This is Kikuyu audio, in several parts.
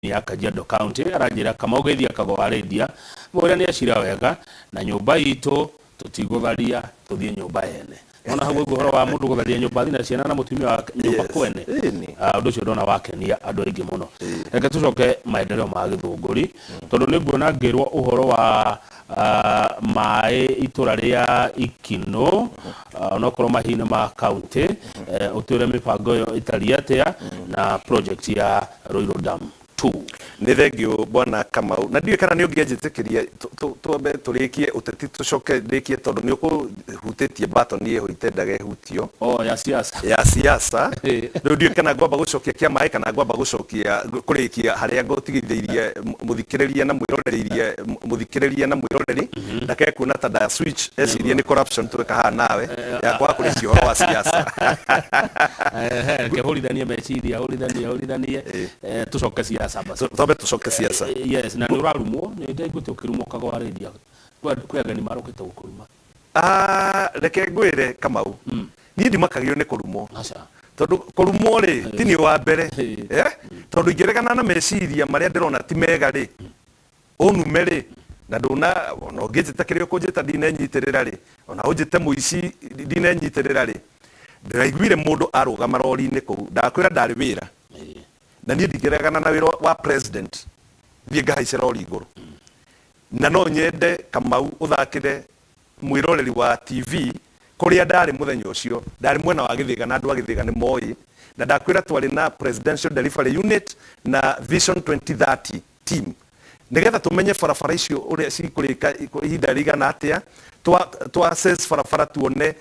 Ya Kajiado County aranjĩra Kamau geithia Kago wa Lydia, mwĩre nĩ acira wega na nyũmba itũ tũtigũtharia, tũthiĩ nyũmba yene. Nona hau ũguo ũhoro wa mũndũ gũtharia nyũmba athiĩ na ciana na mũtumia wake nyũmba kwene. Ah, ũndũ ũcio ndona wakenia andũ aingĩ mũno. Reke tũcoke maendeleo ma Gĩthũngũri, tondũ nĩ nguona ngĩrwo ũhoro wa maĩ itũra rĩa Ikinũ, onokorwo mahiũ nĩ ma county, ũtwĩre mĩbango ĩyo ĩtariĩ atĩa na project ya Ruiru Dam 2. Nĩ thengiũ Bwana Kamau, na ndiũĩ kana nĩ ũngĩanjĩtĩkĩria twambe tũrĩkie ũteti tũcoke ndĩkie, tondũ nĩ ũkũhutĩtie button ĩho itendaga ĩhutio. Oh, ya siasa. Ya siasa. Rĩu ndiũĩ kana ngwamba gũcokia kĩa maĩ kana ngwamba gũcokia kũrĩkia harĩa ngũtigithĩirie mũthikĩrĩria na mwĩroreri, mũthikĩrĩria na mwĩroreri ndakae kuona ta nda switch ecirie nĩ corruption tweka haha nawe ya kwaga kũrĩkia ũhoro wa siasa. Ehe, reke hũrithanie meciria, hũrithanie, hũrithanie, tũcoke siasa basi. Twambe tũcoke siasa. Yes, na nĩ ũrarumwo, nĩ ndaiguĩte ũkĩrumwo Kago wa Lydia. Kwĩ ageni marũkĩte gũkũruma. Ah, reke ngwĩre Kamau, niĩ ndimakagio nĩ kũrumwo. Aca. Tondũ kũrumwo rĩ, ti niĩ wa mbere. Eh? Tondũ ingĩregana na meciria marĩa ndĩrona ti mega rĩ, ũnume rĩ, na ndũna ona ũngĩnjĩta kĩrĩa ũkũnjĩta ndinenyitĩrĩra rĩ, ona ũnjĩte mũici ndinenyitĩrĩra rĩ, ndĩraiguire mũndũ arũgama rori-inĩ kũu, ndakwĩra ndarĩ wĩra, na niĩ ndingĩregana na wĩra wa president thiĩ ngahaice rori igũrũ. Na no nyende Kamau ũthakĩre mwĩroreri wa TV kũrĩa ndarĩ mũthenya ũcio. Ndarĩ mwena wa Gĩthĩga na andũ a Gĩthĩga nĩ moĩ. Na ndakwĩra twarĩ na Presidential Delivery Unit na Vision 2030 team nĩgetha tũmenye barabara icio ũrĩa cikũrĩka ihinda rĩigana atĩa, twa assess barabara tuone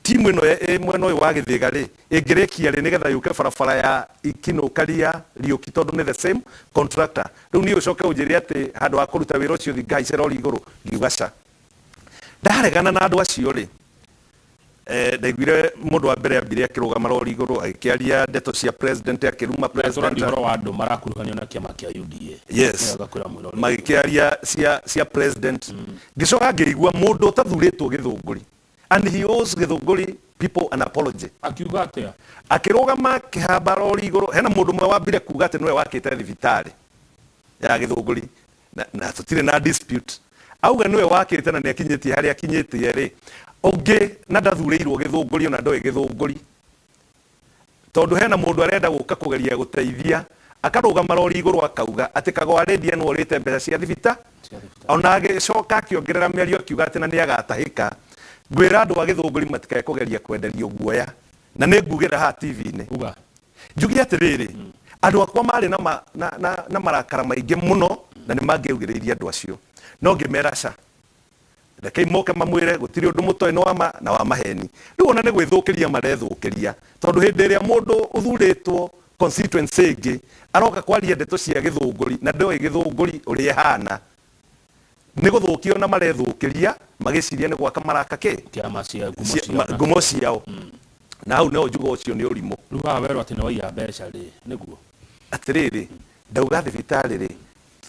timu ĩno ĩ mwena ũyũ wa Gĩthĩga rĩ, ĩngĩrĩkia rĩ nĩgetha yũke barabara ya Ikinũ Karia Riũki, tondũ nĩ the same contractor. Rĩu niĩ ũcoke ũnjĩre atĩ handũ ha kũruta wĩra ũcio thiĩ ngahaice rori igũrũ, ngiuga ca. Ndaregana na andũ acio rĩ, ndaiguire mũndũ wa mbere ambire akĩrũgama rori igũrũ agĩkĩaria ndeto cia president, akĩruma president. Tũraria ũhoro wa andũ marakuruhanio na kĩama kĩa UDA. Yes. Nĩwega kwĩra mwĩroreri. Magĩkĩaria cia president. Ngĩcoka ngĩigua mũndũ ũtathurĩtwo Gĩthũngũri, and he owes Gĩthũngũri people an apology. Akiuga atĩa? Akĩrũgama akĩhamba rori igũrũ, hena mũndũ ũmwe wambire kuga atĩ nĩwe wakĩte thibitarĩ ya Gĩthũngũri, na tũtirĩ na dispute. Auga nĩwe wakĩte na nĩakinyĩtie harĩa akinyĩtie rĩ, ũngĩ na ndathurĩirwo Gĩthũngũri ona ndoĩ Gĩthũngũri, tondũ hena mũndũ arenda gũka kũgeria gũteithia, akarũgama rori igũrũ akauga atĩ Kago wa Lydia nĩwe ũrĩte mbeca cia thibita, ona agĩcoka akĩongerera mĩario akiuga atĩ na nĩagatahĩka. Ngwĩra andũ a Gĩthũngũri matikae kũgeria kwenderio guoya, na nĩ ngugĩra haha TV-inĩ. Uga. Njuge atĩrĩrĩ, andũ akwa marĩ na marakara maingĩ mũno na nĩ mangĩaugĩrĩirie andũ acio, no ngĩmera ca, rekei moke mamwĩre gũtirĩ ũndũ mũtoĩ nĩ wa ma na wa maheni. Rĩu ona nĩ gwĩthũkĩria marethũkĩria, tondũ hĩndĩ ĩrĩa mũndũ ũthurĩtwo constituency ĩngĩ aroka kwaria ndeto cia Gĩthũngũri na ndoĩ Gĩthũngũri ũrĩa ĩhana, nĩ gũthũkio na marethũkĩria magĩciria nĩ gwaka maraka kĩ? Kĩama cia ngumo ciao. Ngumo ciao. Na hau no njuga ũcio nĩ ũrimũ. Rĩu haha werwo atĩ nĩ waiya mbeca rĩ, nĩguo? Atĩrĩrĩ, ndauga thibitarĩ rĩ,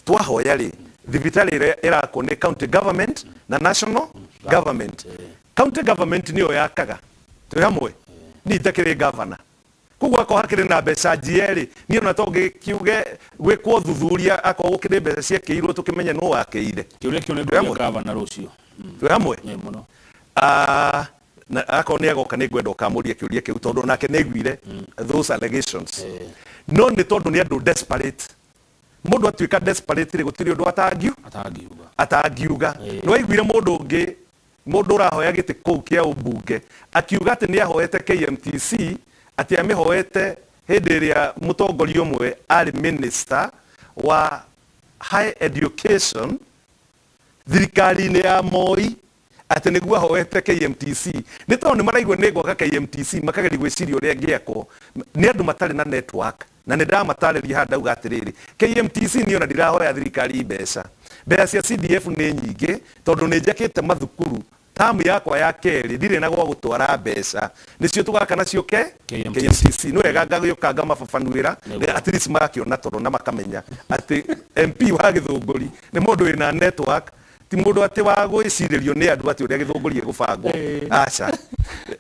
twahoya rĩ, thibitarĩ ĩrĩa ĩrakwo nĩ county government na national government. County government nĩyo yakaga, twĩ hamwe? Niĩ itakĩrĩ governor. Koguo akorwo hakĩrĩ na mbeca njie rĩ, niĩ ona to ngĩkiuge gwĩkwo ũthuthuria akorwo gũkĩrĩ mbeca ciakĩirwo tũkĩmenye nũ wakĩire. Kĩũria kĩu nĩ ngũria governor rũciũ. Twĩ hamwe? Ĩĩ mũno. Na akorwo nĩ agoka nĩ ngwenda ũkamũria kĩũria kĩu, tondũ onake nĩ aiguire those allegations. No nĩ tondũ nĩ andũ desperate. Mũndũ atuĩka desperate rĩ, gũtirĩ ũndũ atangiuga. Atangiuga. Nĩ waiguire mũndũ ũngĩ, mũndũ ũrahoya gĩtĩ kũu kĩa ũmbunge akiuga atĩ nĩ ahoete KMTC, atĩ amĩhoete hĩndĩ ĩrĩa mũtongoria ũmwe arĩ minister wa high education thirikari-inĩ ya Moi, atĩ nĩguo ahoete KMTC. Nĩ tondũ nĩ maraigua nĩ ngwaka KMTC, makageria gwĩciria ũrĩa ĩngĩakwo. Nĩ andũ matarĩ na network, na nĩ ndamatarĩria haha ndauga atĩrĩrĩ, KMTC niĩ ona ndirahoya thirikari mbeca. Mbeca cia CDF nĩ nyingĩ tondũ nĩ njakĩte mathukuru. Term yakwa ya kerĩ ndirĩ na gwa gũtwara mbeca, nĩcio tũgaka nacio KMTC. KMTC. Nĩ wega ngagĩũka ngamababanuĩra, Nĩguo. at least magakĩona toro na makamenya atĩ MP wa Gĩthũngũri nĩ mũndũ wĩna network, ti mũndũ atĩ wa gwĩcirĩrio nĩ andũ atĩ ũrĩa Gĩthũngũri ĩgũbangwo. Aca.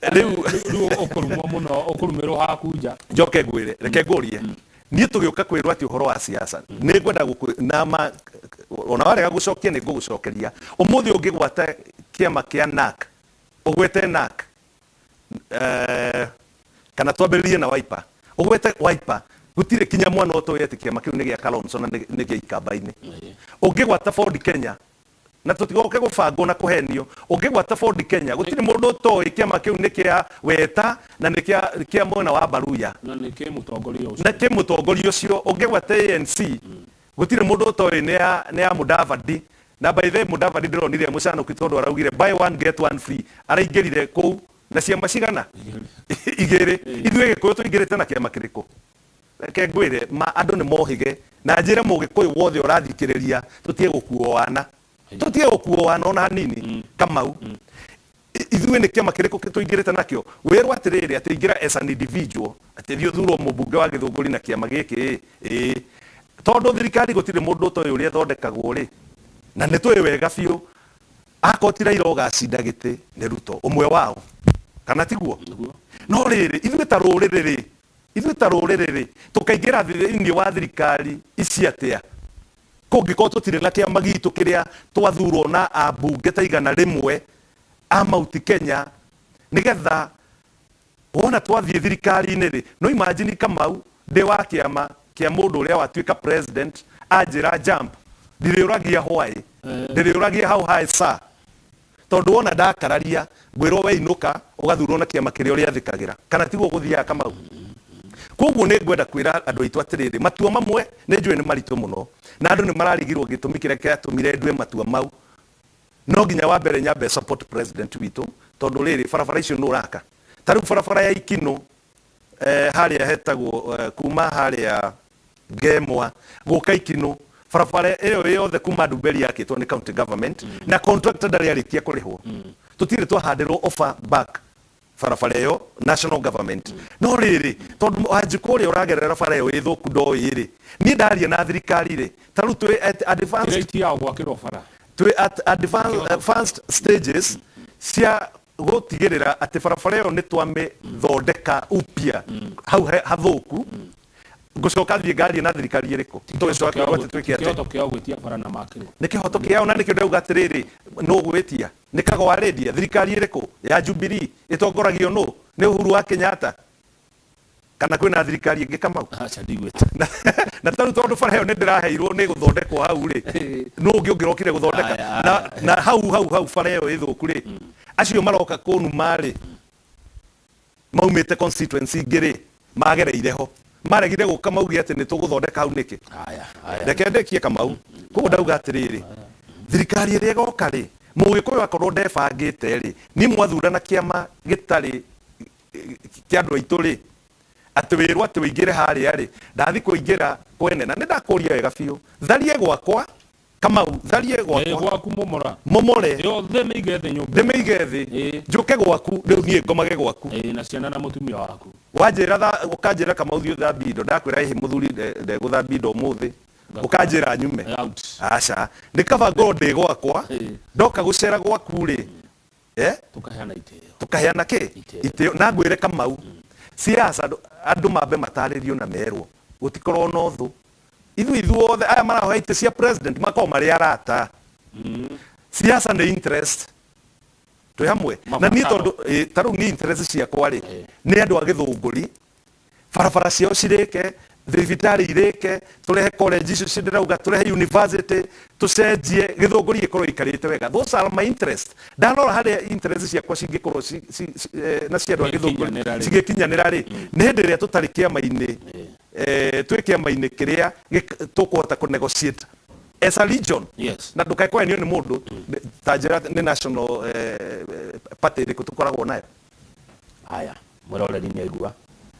Rĩu Rĩu ũkũrumwo mũno, ũkũrumĩrwo haku nja. Njoke ngwĩre, reke ngũrie. Niĩ tũgĩũka kwĩrwo atĩ ũhoro wa siasa nĩ ngwenda na ma ona warega gũcokia nĩ ngũgũcokeria. Ũmũthĩ ũngĩgwata kĩama kĩa NARC, ũgwete NARC, kana twambĩrĩrie na Wiper, ũgwete Wiper, gũtirĩ kinya mwana ũtoĩ atĩ kĩama kĩu nĩ gĩa Kalonzo na nĩ gĩa Ikamba-inĩ. Ũngĩgwata Ford Kenya, na tũtigoke gũbangwo na kũhenio, ũngĩgwata Ford Kenya gũtirĩ mũndũ ũtoĩ kĩama kĩu nĩ kĩa Weta na nĩ kĩa mwena wa Baruya na nĩ kĩ mũtongoria ũcio, na kĩ mũtongoria ũcio. Ũngĩgwata ANC gũtirĩ mũndũ ũtoĩ nĩ ya Mudavadi. Na by the way, Mudavadi ndĩronire mũcanũki tondũ araugire buy one get one free, araingĩrire kũu na ciama cigana igĩrĩ. Ithuĩ Gĩkũyũ tũingĩrĩte na kĩama kĩrĩkũ? Reke ngwĩre ma, andũ nĩ mohĩge na njĩre mũgĩkũyũ wothe ũrathikĩrĩria, tũtige gũkuo wana, tũtige gũkuo wana ona hanini. Kamau, ithuĩ nĩ kĩama kĩrĩkũ tũingĩrĩte nakĩo? Wĩrwo atĩrĩrĩ, atĩ ingĩra as an individual, atĩ thiĩ ũthurwo mũmbunge wa Gĩthũngũri na kĩama gĩkĩ, ĩĩ, tondũ thirikari gũtirĩ mũndũ ũtoĩ ũrĩa ĩthondekagwo rĩ, na nĩ tũĩ wega biũ akorwo ti Raila ũgacinda gĩtĩ nĩ Ruto ũmwe wao, kana tiguo? No rĩrĩ, ithuĩ ta rũrĩrĩ rĩ, ithuĩ ta rũrĩrĩ rĩ, tũkaingĩra thĩinĩ wa thirikari ici atĩa kũngĩkorwo tũtirĩ na kĩama gitũ kĩrĩa twathurwo na ambunge ta 100 a Mount Kenya, nĩgetha wona twathiĩ thirikari-inĩ rĩ? No imagine, Kamau, ndĩ wa kĩama kĩa mũndũ ũrĩa watuĩka president anjĩra jump, ndirĩũragia why, ndĩrĩũragia how high, sir, tondũ wona ndakararia ngwĩrwo we inũka ũgathurwo na kĩama kĩrĩa ũrĩathĩkagĩra, kana tiguo gũthiaga, Kamau? Koguo nĩ ngwenda kwĩra andũ aitũ atĩrĩrĩ, matua mamwe nĩ njũĩ nĩ maritũ mũno na andũ nĩ mararigirwo gĩtũmi kĩrĩa kĩatũmire ndue matua mau. No nginya wa mbere nyambe support president witũ, tondũ rĩrĩ, barabara icio nũ ũraka? Ta rĩu barabara ya Ikinũ, harĩa hetagwo, kuma harĩa Ngemwa gũka Ikinũ, barabara ĩyo yothe kuma Ndumberi yakĩtwo nĩ county government na contractor ndarĩ arĩkia kũrĩhwo. Tũtirĩ twahandĩrwo offer back barabara ĩyo national government. No rĩrĩ, tondũ Wanjikũ ũrĩa ũragerera bara ĩyo ĩthũku ndoĩ rĩ, niĩ ndaria na thirikari rĩ, ta rĩu twĩ at advanced Right yao gwakĩrwo bara. Twĩ at advanced stages cia gũtigĩrĩra atĩ barabara ĩyo nĩ twamĩthondeka upya hau hathũku. Ngũcoka thiĩ ngarie na thirikari ĩrĩkũ tũgĩcoka kwĩrwo atĩ twĩke atĩ? Kĩhoto kĩao gwĩtia bara na makĩrwo. Nĩ kĩhoto kĩao, na nĩkĩo ndauga atĩrĩrĩ, nũ gwĩtia? Nĩ Kago arĩndia thirikari ĩrĩkũ ya Jubilee ĩtongoragio nũ? Nĩ Uhuru wa Kenyatta kana kwĩna thirikari ĩngĩ, Kamau? Aca, ndigwĩta. Na tarĩu tondũ bara ĩyo nĩ ndĩraheirwo nĩ gũthondekwo hau rĩ, nũ ũngĩ ũngĩrokire gũthondeka? Aya, Na, na hau bara ĩyo ĩthũku rĩ, acio maroka kũnuma rĩ, maumĩte constituency ingĩ rĩ, magereire ho, maregire gũka mauge atĩ nĩ tũgũthondeka hau nĩkĩ? Aya, aya. Reke ndĩkie, Kamau. Koguo ndauga atĩrĩrĩ, thirikari ĩrĩa ĩgoka rĩ, mũgĩkũyũ akorwo ndebangĩte rĩ, niĩ mwathurana kĩama gĩtarĩ kĩa andũ aitũ rĩ, atĩ wĩrwo atĩ ũingĩre harĩa rĩ, ndathi kũingĩra kwene na nĩ ndakũria wega biũ, tharie gwakwa, Kamau, tharie gwakwa. Gwaku momora. Momore. Yothe mĩige thĩ nyũmba. Ndĩmĩige thĩ. Njũke gwaku rĩu niĩ ngomage gwaku. Na ciana na mũtumia waku. Wanjĩra ũkanjĩra, "Kamau, thiĩ ũthambie indo," ndakwĩra, "Ĩhĩ mũthuri, ndegũthambia indo ũmũthĩ," ũkanjĩra nyume. Out. Aca, nĩ kaba ngorwo ndĩ gwakwa. Ndoka gũcera gwaku rĩ, Tũkaheana itĩo. Tũkaheana kĩ? Itĩo. Itĩo. Na ngwĩre, Kamau, siasa andũ mambe matarĩrio na merwo gũtikorwo na ũthũ. Ithuĩ ithuothe aya marahoya itĩ cia president makorwo marĩ arata. Siasa nĩ interest, twĩ hamwe na niĩ. Mabataro. Tondũ ta rĩu niĩ interest ciakwa rĩ, nĩ andũ a Gĩthũngũri barabara ciao cirĩke, thibitarĩ irĩke, tũrehe college icio ndĩrauga, tũrehe university, tũcenjie Gĩthũngũri gĩkorwo ikarĩte wega. Those are my interest. Ndarora harĩa interest ciakwa cingĩkorwo na cia andũ a Gĩthũngũri Cingĩkinyanĩra rĩ. cingĩkinyanĩra rĩ, nĩ hĩndĩ ĩrĩa tũtarĩ kĩama-inĩ, twĩ kĩama-inĩ kĩrĩa tũkũhota kũ negotiate as a region. Na ndũkae kũhenio nĩ mũndũ ta njĩra nĩ national party ĩrĩkũ tũkoragwo nayo. Haya, mwĩroreri nĩ aigua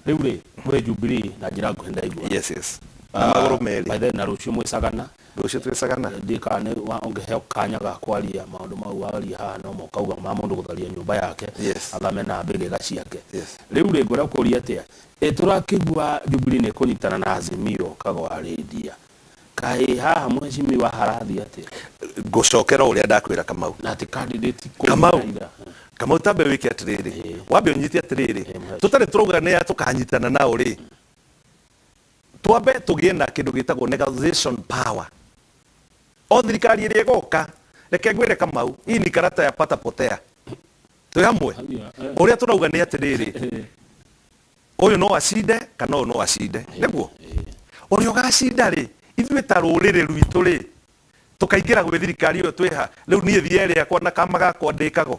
rĩu rĩ, mwĩ Jubilee na njĩra nguhĩ, ndaigua. Yes, na magũrũ merĩ. By the way, na rũciũ mwĩcagana. Rũciũ twĩcagana. Ndikana nĩ ũngĩheo kanya ga kwaria maũndũ mau waria haha, no mokauga ma mũndũ gũtharia nyũmba yake, athame na mbĩgĩga ciake. Rĩu rĩ, ngwenda kũria atĩa, ĩ tũrakĩigua Jubilee nĩ kũnyitana na Azimio, kagwarĩndia kaĩ haha mheshimiwa harathiĩ atĩa? Ngũcokera ũrĩa ndakwĩra, Kamau. Na atĩ candidate Kamau. Raila. Kamau, tambe wĩke atĩrĩrĩ, wambe ũnyite atĩrĩrĩ, mheshimiwa. Tũtarĩ tũrauga nĩ a tũkanyitana nao rĩ, Twambe tũgĩe na kĩndũ gĩtagwo negotiation power. O thirikari ĩrĩa ĩgoka, reke ngwĩre Kamau, hii ni karata ya pata potea. Twĩ hamwe? Ũrĩa tũrauga nĩ atĩrĩrĩ, ũyũ no acinde kana ũyũ no acinde. Nĩguo? Ũrĩa ũgacinda rĩ, ithuĩ ta rũrĩrĩ rwitũ rĩ, tũkaingĩra gwĩ thirikari ĩyo twĩha, rĩu niĩ thiĩ rĩakwa na kama gakwa ndĩkago.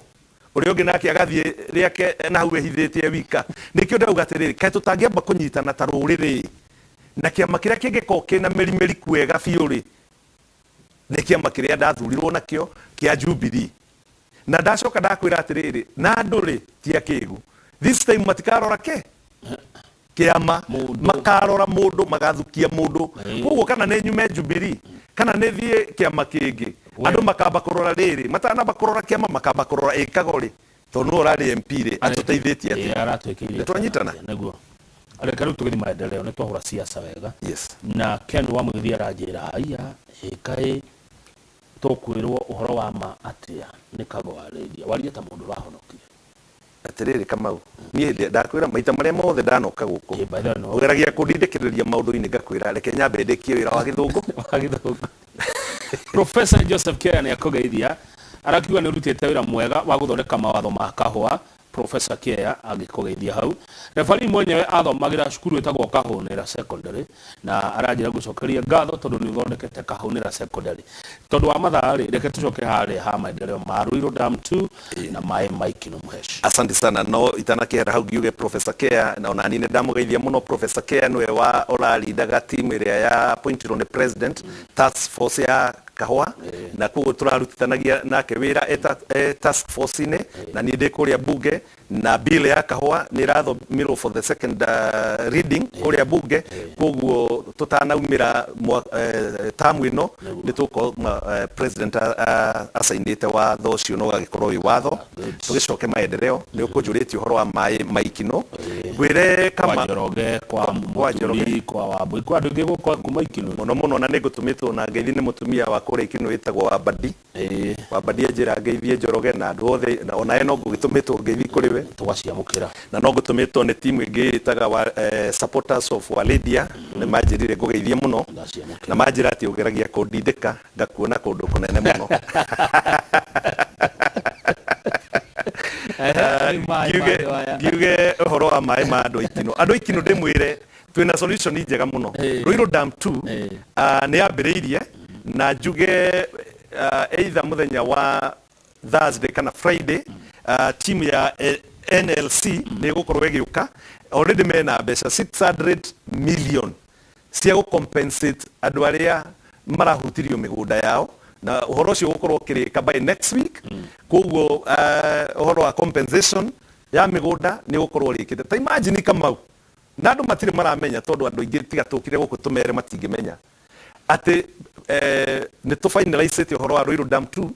Ũrĩa ũngĩ nake agathiĩ rĩake na hau ehithĩte e wika. Nĩkĩo ndĩrauga atĩrĩrĩ, kaĩ tũtangĩamba kũnyitana ta rũrĩrĩ na kĩama kĩrĩa kĩngĩkorwo kĩna mĩri mĩriku wega biũ rĩ, nĩ kĩama kĩrĩa ndathurirwo nakĩo kĩa Jubilee. Na ndacoka ndakwĩra atĩrĩrĩ, na andũ rĩ, ti akĩgu. This time matikarora kĩ? Kĩama. Mũndũ. Makarora mũndũ, magathukia mũndũ. Ĩĩ. Koguo kana nĩ nyume Jubilee, kana nĩ thiĩ kĩama kĩngĩ, We. andũ makamba kũrora rĩrĩ, matanamba kũrora kĩama makamba kũrora ĩkago rĩ, tondũ nĩwe ũrarĩ MP rĩ, atũteithĩtie Ĩĩ, atĩa? aratwĩkĩire Nĩ twanyitana? Nĩguo. Reke rĩu tũgĩthiĩ maendeleo, nĩ twahũra siasa wega. Yes. Na Ken wa Mũgĩthi aranjĩra, haiya, ĩ kaĩ tũkwĩrwo ũhoro wa ma atĩa nĩ Kago wa Lĩndia. Waria ta mũndũ ũrahonokire. Atĩrĩrĩ Kamau, niĩ hĩndĩ ndakwĩra maita marĩa mothe ndanoka gũkũ, Ĩ, by the way, no. ũgeragia kũndindĩkĩrĩria maũndũ-inĩ ngakwĩra reke nyambe ndĩkie wĩra wa gĩthũngũ. Wa gĩthũngũ. Professor Joseph Kĩoya nĩ akũgeithia, arakiuga nĩ ũrutĩte wĩra mwega wa gũthondeka mawatho ma kahũa. Professor Kĩeya agĩkũgeithia hau. Referee mwenyewe athomagĩra cukuru ĩtagwo Kahũnĩra Secondary na aranjĩra ngũcokerie ngatho tondũ nĩ ũthondekete Kahũnĩra Secondary. Tondũ wa mathaa rĩ, reke tũcoke harĩa ha maendeleo ma Ruiru Dam 2 na maĩ ma Ikino Mũhesh. Asante sana no itanakĩhera hau ngiuge Professor Kea na ona niĩ nĩ ndamũgeithia mũno. Professor Kea nĩwe wa ũrarindaga team ĩrĩa ya appointirwo nĩ president task force ya kahũa na koguo tũrarutithanagia nake wĩra e e task force-inĩ na niĩ ndĩ kũrĩa bunge na bill ya kahũa nĩ ĩrathomirwo for the second reading kũrĩa bunge koguo tũtanaumĩra term ĩno nĩ tũgũkorwo president acainĩte watho ũcio na ũgagĩkorwo wĩ watho. Tũgĩcoke maendeleo nĩ ũkũnjũrĩtie ũhoro wa maĩ ma Ikino ngwĩre kama kwa Njoroge kwa kwa Njoroge. Mũturi kwa Wambui kwa andũ aingĩ gũkũ kuma Ikino. Mũno mũno na nĩ ngũtũmĩtwo na ngeithi nĩ mũtumia wa kũrĩa Ikino wĩtagwo Wambadi. Wambadi anjĩra ngeithie Njoroge na andũ othe na onawe no ngũgĩtũmĩtwo ngeithi kũrĩ we. Tũgaciamũkĩra. Na no ngũtũmĩtwo nĩ timu ĩngĩ ĩtaga wa, supporters of Walidia nĩ manjĩrire ngũgeithie mũno. Ndaciamũkĩra. Na manjĩra atĩ ũgeragia kũndindĩka ngakuona kũndũ kũnene mũno. Ngiuge ngiuge ũhoro wa maĩ ma andũ a Ikino. Andũ a Ikino ndĩmwĩre twĩna solution njega mũno. Ruiru Dam 2 nĩ yambĩrĩirie na njuge either mũthenya wa Thursday kana Friday team ya NLC nĩ ĩgũkorwo ĩgĩũka. Already mena mbeca 600 million cia gũ compensate andũ arĩa marahutirio mĩgũnda yao na ũhoro ũcio ũgũkorwo ũkĩrĩka by next week. Koguo ũhoro wa compensation ya mĩgũnda nĩ ũgũkorwo ũrĩkĩte. Ta imagine Kamau, na andũ matirĩ maramenya tondũ andũ aingĩ tiga tũkire gũkũ tũmere matingĩmenya atĩ nĩ tũ finalizĩte ũhoro wa Ruiru Dam 2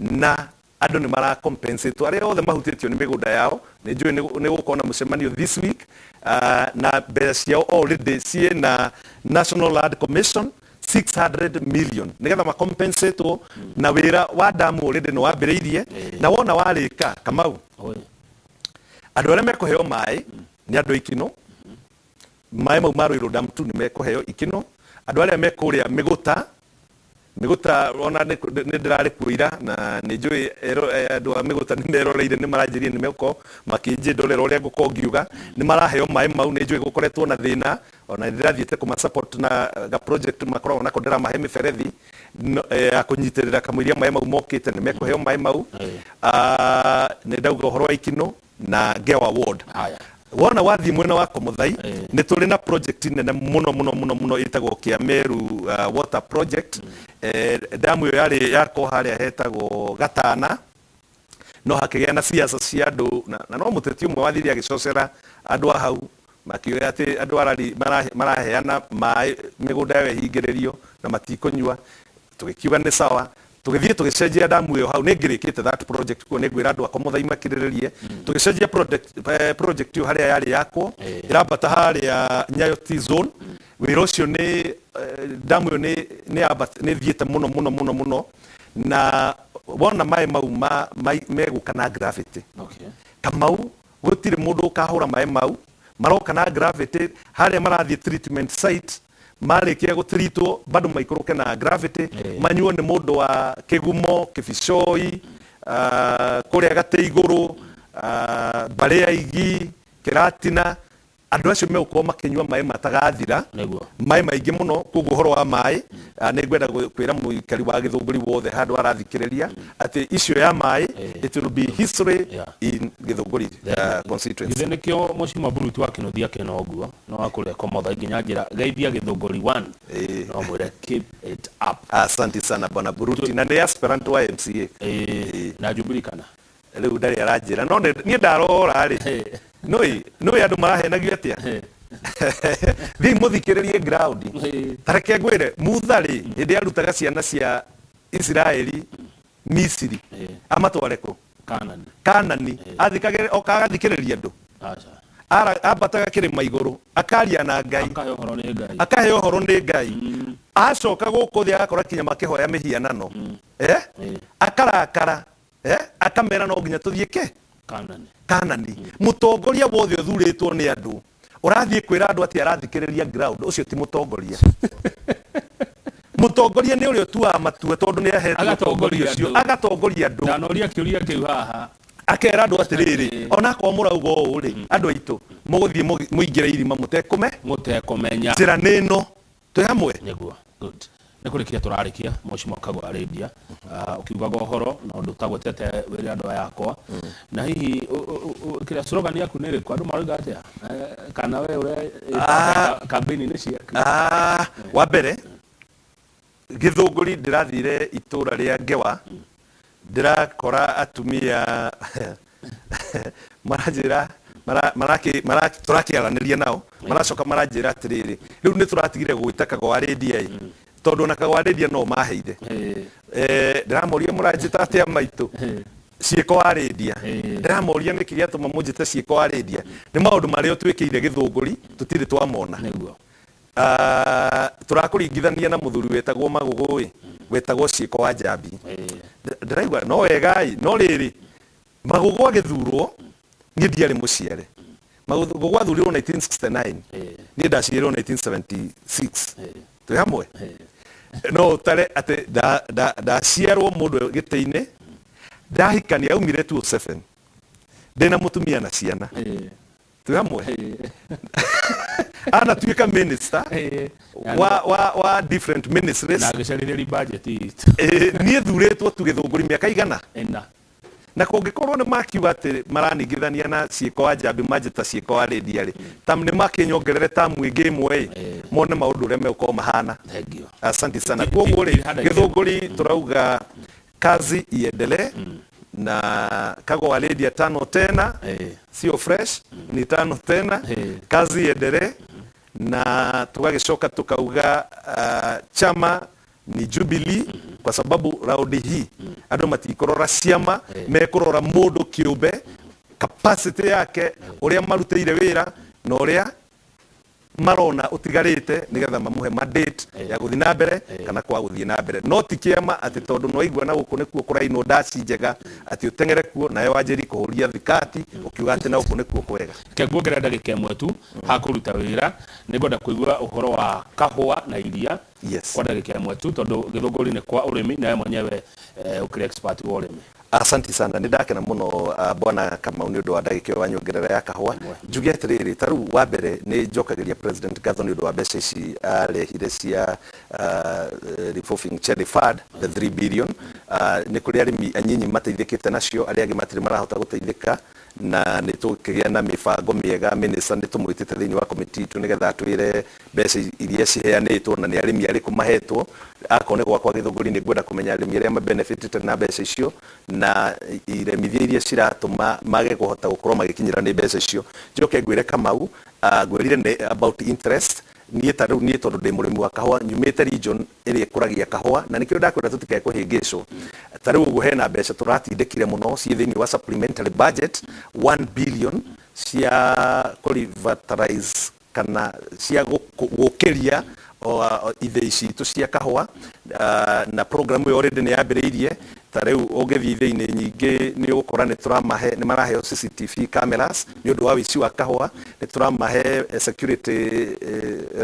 na andũ nĩ mara compensate arĩa othe mahutĩtio nĩ mĩgũnda yao. Nĩ njũĩ nĩ gũkorwo na mũcemanio this week na mbeca ciao already ciĩ na National Land Commission 600 million nĩgetha macompensatwo na wĩra wa damu already nĩ wambĩrĩirie na wona warĩka Kamau. Andũ arĩa mekũheo maĩ nĩ andũ a Ikino. Maĩ mau ma Ruiru Dam 2 nĩ mekũheo Ikino. Andũ arĩa me kũrĩa Mĩgũta, Mĩgũta ona nĩ ndĩrarĩ kuo ira na nĩ njũĩ andũ a Mĩgũta nĩ meroreire nĩ maranjĩrire nĩ megũkorwo makĩnjĩndorera ũrĩa ngũkorwo ngiuga. Nĩ maraheo maĩ mau nĩ njũĩ gũkoretwo na thĩna ona nĩ ndĩrathiĩte kũma support na ga project makoragwo nako ndĩramahe mĩberethi ya kũnyitĩrĩra kamũiria maĩ mau mokĩte nĩ mekũheo maĩ mau. Nĩ ndauga ũhoro wa Ikino na Ngewa Ward. Haya. Wona wathiĩ mwena wa Komuthai nĩ tũrĩ na project nene mũno mũno mũno mũno ĩtagwo Kĩameru Water Project. Damu ĩyo yarĩ yakwo harĩa hetagwo Gatana no hakĩgĩa na siasa cia andũ na no mũteti ũmwe wathire agĩcocera andũ a hau makiuga atĩ andũ arari maraheana maĩ mĩgũnda yao ĩhingĩrĩrio na matikũnyua. Tũgĩkiuga nĩ sawa, tũgĩthiĩ tũgĩcenjia damu ĩyo hau. Nĩ ngĩrĩkĩte that project kuo nĩ ngwĩra andũ akwa Mũthai makirĩrĩrie. Tũgĩcenjia project ĩyo harĩa yarĩ yakwo ĩrambata harĩa Nyayo T zone. Wĩra ũcio nĩ damu ĩyo nĩ ĩthiĩte mũno mũno mũno mũno na wona maĩ mau megũka na gravity. Kamau gũtirĩ mũndũ ũkahũra maĩ mau maroka na gravity harĩa marathiĩ treatment site. Marĩkia gũtiritwo bado maikũrũke na gravity, manyuo nĩ mũndũ wa Kĩgumo, Kĩbicoi, kũrĩa Gatĩ Igũrũ, Mbarĩ ya Igi, Kĩratina. Andũ acio megũkorwo makĩnyua maĩ matagathira. Maĩ maingĩ mũno. Koguo ũhoro wa maĩ, nĩ ngwenda kwĩra mũikari wa Gĩthũngũri wothe handũ arathikĩrĩria atĩ icio ya maĩ, it will be history in Gĩthũngũri constituency. Githĩ nĩkĩo Mheshimiwa Burutu wa Kĩnuthia kĩna ũguo no akũrĩa Komotha nginya njĩra geithia Gĩthũngũri 1, no mwĩre keep it up. Asante sana, bwana Buruti, na nĩ aspirant wa MCA. Na Jubilee kana? Rĩu ndarĩ aranjĩra, no niĩ ndarora rĩ, nũĩ nũĩ andũ marahenagio atĩa. Thiĩ mũthikĩrĩrie ground. Ta reke ngwĩre, Mutha rĩ, hĩndĩ arutaga ciana cia Isiraeli Misiri, amatware kũ? Kanani. Kanani. Okaga agathikĩrĩria andũ? Aca. Ambataga kĩrĩma igũrũ akaria na Ngai. Akahe ũhoro nĩ Ngai. Akahe ũhoro nĩ Ngai. Acoka gũkũ thĩ agakora kinya makĩhoya mĩhianano, eh? Akarakara, eh? Akamera no nginya tũthiĩ ke Kanani. Kanani. Mũtongoria wothe ũthurĩtwo nĩ andũ ũrathiĩ kwĩra andũ atĩ arathikĩrĩria ground, ũcio ti mũtongoria. Mũtongoria nĩ ũrĩa ũtuaga matua tondũ nĩ ahetwo Agatongoria ũtongoria ũcio. Andũ. Agatongoria andũ. Ndanoria kĩũria kĩu haha. Akera andũ atĩrĩrĩ, onakorwo mũrauga ũũ rĩ, andũ aitũ mũgũthiĩ mũingĩre irima mũtekũme Mũtekũmenya. Njĩra nĩ ĩno. Twĩ hamwe. Nĩguo. Good. Nĩ kũrĩkia tũrarĩkia, Mheshimiwa Kagwa Arabia, ũkiugaga ũhoro na ũndũ ũtagwetete wĩre andũ aya akwa, na hihi kĩrĩa slogan yaku nĩ ĩrĩkũ? Andũ maroiga atĩa? Kana we ũrĩa campaign-inĩ ciaku? Ah, wa mbere Gĩthũngũri ndĩrathire itũra rĩa Ngewa, ndĩrakora atumia maranjĩra tũrakĩaranĩria nao, maracoka maranjĩra atĩrĩrĩ, rĩu nĩ tũratigire gwĩta Kagwa Arabia ĩ, tondũ ona Kagwa Arabia no maheire. Ndĩramoria, mũranjĩta atĩa maitũ? Ciĩko Arabia. Ndĩramoria nĩkĩ gĩatũma mũnjĩte Ciĩko Arabia? Nĩ maũndũ marĩa ũtwĩkĩire Gĩthũngũri tũtirĩ twamona. Ah, tũrakũringithania na mũthuri wetagwo Magũgũ ĩ, wetagwo Ciĩko wa Njambi. Ndĩraigua no wega ĩ, no rĩrĩ, Magũgũ agĩthurwo niĩ ndiarĩ mũciare. Magũgũ athurirwo 1969, niĩ ndaciarirwo 1976. Twĩ hamwe? No ũtare atĩ ndaciarwo mũndũ gĩtĩ-inĩ, ndahikania aumire 2007 ndĩna mũtumia na ciana. Twĩ hamwe? Anatuĩka minister wa different ministries. Na agĩcarĩrĩria budget itũ. Niĩ thurĩtwo tu Gĩthũngũri mĩaka igana ĩna. Na kũngĩkorwo nĩ makiuga atĩ maraningithania na Ciĩko wa Njambi, manjĩta Ciĩko wa Rĩndia rĩ, tam nĩ makĩnyongerere tamu ĩngĩ ĩmwe ĩ, mone maũndũ ũrĩa megũkorwo mahana. Thank you. Asante sana. Koguo rĩ, Gĩthũngũri tũrauga kazi iendelee na Kagwa Rĩndia tano tena. Sio fresh, ni tano tena. Kazi iendelee na tũgagĩcoka tukauga chama ni Jubilee, kwa sababu raundi hii andũ matikũrora ciama, mekũrora mũndũ kĩũmbe, capacity yake, ũrĩa marutĩire wĩra na ũrĩa marona ũtigarĩte, nĩgetha mamũhe mandate ya gũthiĩ na mbere kana kwa gũthiĩ na mbere, no ti kĩama atĩ tondũ nĩwaigua na gũkũ nĩkuo kũrainwo ndaci njega atĩ ũteng'ere kuo nawe wanjĩri kũhũria thikati ũkiuga atĩ na gũkũ nĩkuo kwega. Reke nguongerera ndagĩka ĩmwe tu hakũruta wĩra. Nĩ ngwenda kũigua ũhoro wa kahũa na iria kwa ndagĩka ĩmwe tu, tondũ Gĩthũngũri nĩ kwa ũrĩmi nawe mwenyewe ũkĩrĩ expert wa ũrĩmi. Asante sana, nĩ ndakena mũno, bwana Kamau, nĩ ũndũ wa ndagĩka ĩyo wanyongerera ya kahũa. Njuge atĩrĩrĩ, ta rĩu wa mbere nĩ njokagĩria President ngatho nĩ ũndũ wa mbeca ici arehire cia revolving cherry fund, the 3 billion. Nĩ kũrĩ arĩmi anyinyi mateithĩkĩte nacio, arĩa angĩ matirĩ marahota gũteithĩka, na nĩ tũkĩgĩa na mĩbango mĩega. Minister nĩ tũmwĩtĩte thĩinĩ wa committee itũ nĩgetha atwĩre mbeca iria ciheanĩtwo na nĩ arĩmi arĩkũ mahetwo. Akorwo nĩ gwakwa Gĩthũngũri, nĩ ngwenda kũmenya arĩmi arĩa mabenefitĩte na mbeca icio na iremithia iria ciratũma mage kũhota gũkorwo magĩkinyĩra nĩ mbeca icio. Njoke ngwĩre Kamau, ngwĩrire nĩ about interest. Niĩ ta rĩu, niĩ tondũ ndĩ mũrĩmi wa kahũa, nyumĩte region ĩrĩa ĩkũragia kahũa, na nĩkĩo ndakwĩra tũtikae kũhĩngĩcwo. Ta rĩu ũguo hena mbeca tũratindĩkire mũno ciĩ thĩinĩ wa supplementary budget, 1 billion cia kũ-revitalize kana cia gũkĩria ithĩi citũ cia kahũa, na program ĩyo already nĩ yambĩrĩirie. Ta Ta rĩu ũngĩthiĩ ithĩinĩ nyingĩ nĩ ũgũkora nĩ tũramahe, nĩ maraheo CCTV cameras nĩ ũndũ wa ũici wa kahũa, nĩ tũramahe security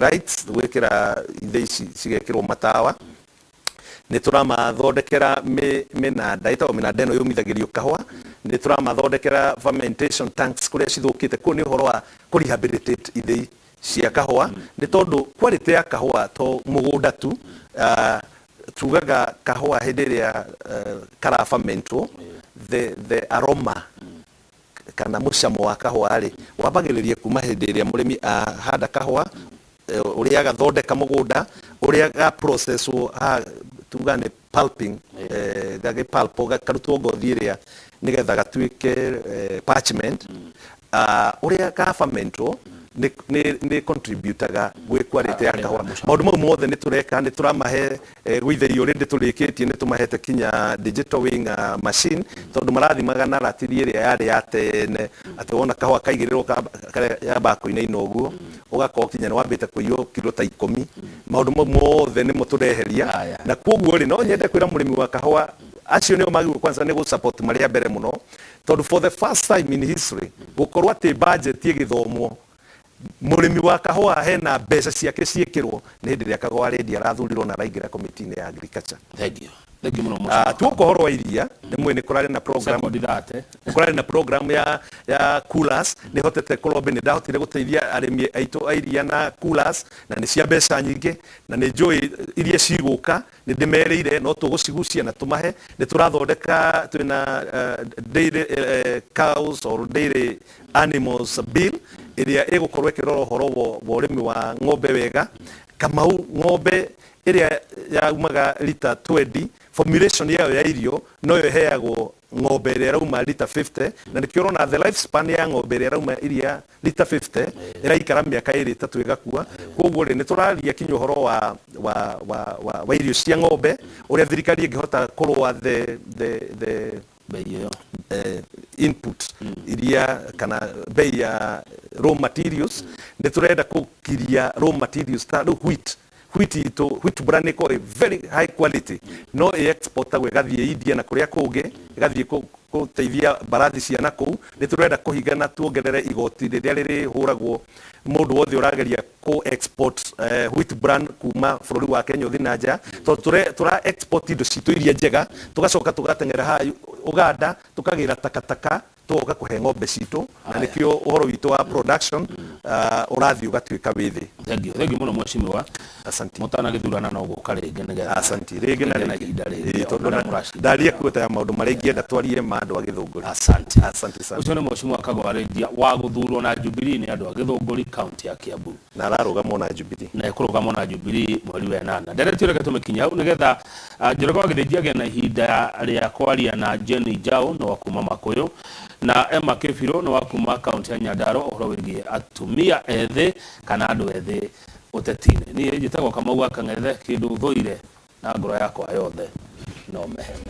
lights, gwĩkĩra ithĩi ici cigekĩrwo matawa, nĩ tũramathondekera mĩnanda, ĩtagwo mĩnanda ĩno yũmithagĩrio kahũa, nĩ tũramathondekera fermentation tanks kũrĩa cithũkĩte, kũu nĩ ũhoro wa kũ rehabilitate ithĩi cia kahũa, nĩ tondũ quality ya kahũa to mũgũnda tu, tugaga kahũa hĩndĩ ĩrĩa karabamentwo, the aroma kana mũcamo wa kahũa rĩ, wambagĩrĩria kuma hĩndĩ ĩrĩa mũrĩmi ahanda kahũa, ũrĩa agathondeka mũgũnda, ũrĩa ga process wo haha tugaga nĩ pulping, gagĩ pulp gakarutwo ngothi ĩrĩa nĩgetha gatuĩke parchment, ũrĩa ga fermentwo nĩ contributaga gwĩ quality ya kahũa. Maũndũ mau mothe nĩ tũreka, nĩ tũramahe gwĩtheria already tũrĩkĩtie, nĩ tũmahete kinya digital weighing machine, tondũ marathimaga na ratiri ĩrĩa yarĩ ya tene, atĩ wona kahũa kaigĩrĩrwo karĩa yambaga kũinaina ũguo, ũgakorwo kinya nĩ wambĩte kũiywo kiro ta ikũmi. Maũndũ mau mothe nĩmo tũreheria. Na koguo rĩ, no nyende kwĩra mũrĩmi wa kahũa acio nĩo magĩrĩirwo kwanza nĩ gũ support marĩa mbere mũno, tondũ for the first time in history gũkorwo atĩ budget ĩgĩthomwo mũrĩmi wa kahũa hena mbeca ciake ciĩkĩrwo nĩ hĩndĩ ĩrĩa Kagwa Lady arathurirwo na araingĩra committee-inĩ ya agriculture. Thank you. Thank you mũno mũno. Tuoka ũhoro wa iria, nĩ mwĩ nĩ kũrarĩ na program Second thate. Kũrarĩ na program ya coolers, nĩ hotete kũrombe, nĩ ndahotire gũteithia arĩmi aitũ a iria na coolers, na nĩ cia mbeca nyingĩ, na nĩ njũĩ iria cigũka, nĩ ndĩmerĩire no tũgũcigucia na tũmahe. Nĩ tũrathondeka, twĩna dairy cows or dairy animals bill ĩrĩa ĩgũkorwo ĩkĩrora ũhoro wa ũrĩmi wa ng'ombe wega. Kamau, ng'ombe ĩrĩa yaumaga lita 20, formulation yayo ya irio noyo ĩheagwo ng'ombe ĩrĩa ĩrauma lita 50, na nĩkĩo ũrona the life span ya ng'ombe ĩrĩa ĩrauma iria lita 50 ĩraikara mĩaka ĩrĩ ĩtatũ ĩgakua. Koguo rĩ, nĩ tũraria kinya ũhoro wa irio cia ng'ombe, ũrĩa thirikari ĩngĩhota kũrũa the bei ĩyo, input iria kana bei ya raw materials. Nĩ tũrenda kũkiria raw materials ta rĩu wheat itũ, wheat bran ĩkorwo ĩ very high quality, no ĩ exportagwo ĩgathiĩ India na kũrĩa kũngĩ, ĩgathiĩ gũteithia mbarathi cia na kũu. Nĩ tũrenda kũhinga na tuongerere igoti rĩrĩa rĩrĩhũragwo mũndũ wothe ũrageria kũ export wheat bran kuma bũrũri wa Kenya ũthiĩ na nja, tondũ tũra export indo citũ iria njega, tũgacoka tũgateng'era haha Uganda tũkagĩra takataka, tũgoka kũhe ng'ombe citũ, na nĩkĩo ũhoro witũ wa production ũrathiĩ ũgatuĩka wĩ thĩ. Thank you. Thank you mũno mheshimiwa. Asante. Mũtanagĩthurana no gũka rĩngĩ nĩgetha Asante rĩngĩ na tũgĩe na rĩngĩ. ihinda rĩngĩ. Ĩĩ, tondũ ona mũracinda. Ndaria kuota ya maũndũ marĩa ingĩenda twarie ma andũ a Gĩthũngũri. Asante. Asante sana. Ũcio nĩ mheshimiwa Kagwa Rendia wa gũthurwo na Jubilee nĩ andũ a Gĩthũngũri, kaunti ya Kiambu. Na ararũgamwo na Jubilee. Na ekũrũgamwo na Jubilee mweri wa ĩnana. Ndereti reke tũmĩkinya hau nĩgetha Njoroge wa Gĩthĩnji agĩe na ihinda rĩa kwaria na Jenny Njau nĩ wa kuma Makũyũ na Emma Kĩbirũ nĩ wa kuma kaunti ya Nyandarua ũhoro wĩgiĩ atumia ethĩ kana andũ ethĩ ũteti-inĩ. Niĩ njĩtagwo Kamau wa Kang'ethe, kĩndũ thũire na ngoro yakwa yothe no meheme.